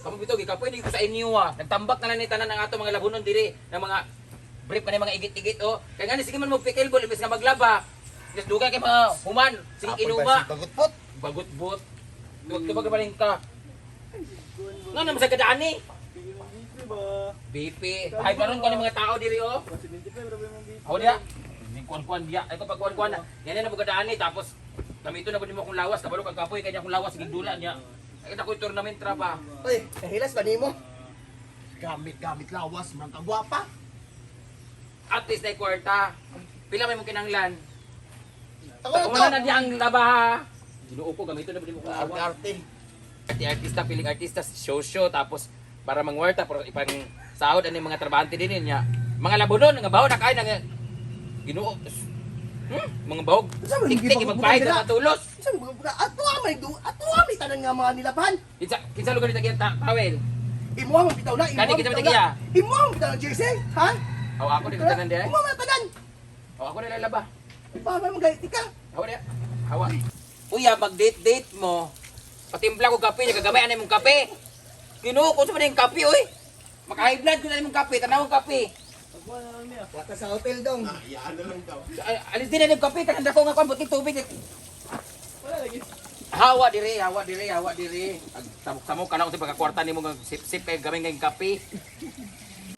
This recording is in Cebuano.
Kamo bitaw gikapoy ni ko sa inyo ah. Nagtambak na lang ni tanan ang ato mga labunon diri ng mga brief pa ni mga igit-igit oh. Kay ngani sige man mo pickleball imbes nga maglaba. Just dugay kay mga human, sige inuma. Bagutpot. Bagot-bot. Tubag-tubag na rin ka. Nga naman sa kadaan ni. BP. Ay, karon ko ni mga tao diri oh. Ako diya. Ning kuan-kuan diya. Ay ko pag kuan-kuan na. Yan na bugadaan ni tapos gamito na pud nimo akong lawas kabalo kag kapoy kanya akong lawas gigdula niya. Ay kita ko tournament ra ba. Uy, nahilas ba nimo? Gamit-gamit lawas, man kang gwapa. At least na kwarta. Pila may mo kinanglan? Ako na Ako to. na diya ang laba ha. Ginoo ko gamito na pud nimo akong lawas. Arte-arte. Arte artista, piling artista, show show tapos para mangwarta pero ipang sahod ani mga trabahante din niya. Mga labunon nga baho na kay nga Ginoo. Mga bahog. Sa man, Tik-tik gibagong ipagpahid butang sa matulos. Sa mga buka, ato may du, ato may tanan nga mga nilaban. Kinsa kinsa lugar ni tagiyan ta Pawel? Imo ang bitaw na, imo Kani ang kita bitaw tagiya. na. Imo ang bitaw na jersey, ha? Aw ako ni tanan di. Imo ang tanan. Aw ako ni lalaba. Pa man magay ka. Hawa diya. Hawa. Uya mag date date mo. Patimpla ko kape, nagagamay anay mong kape. Ginoo ko sa man yung kape oy. Maka-high blood ko na imong kape, tanaw ang kape. Wata sa hotel dong. Alis din na yung kape, kanang dako nga kwan buting tubig. Hawa dire, hawa dire, hawa dire. Ag samok-samok ka na kung sa pagkakwarta nimo nga sip-sip kay gamay nga kape.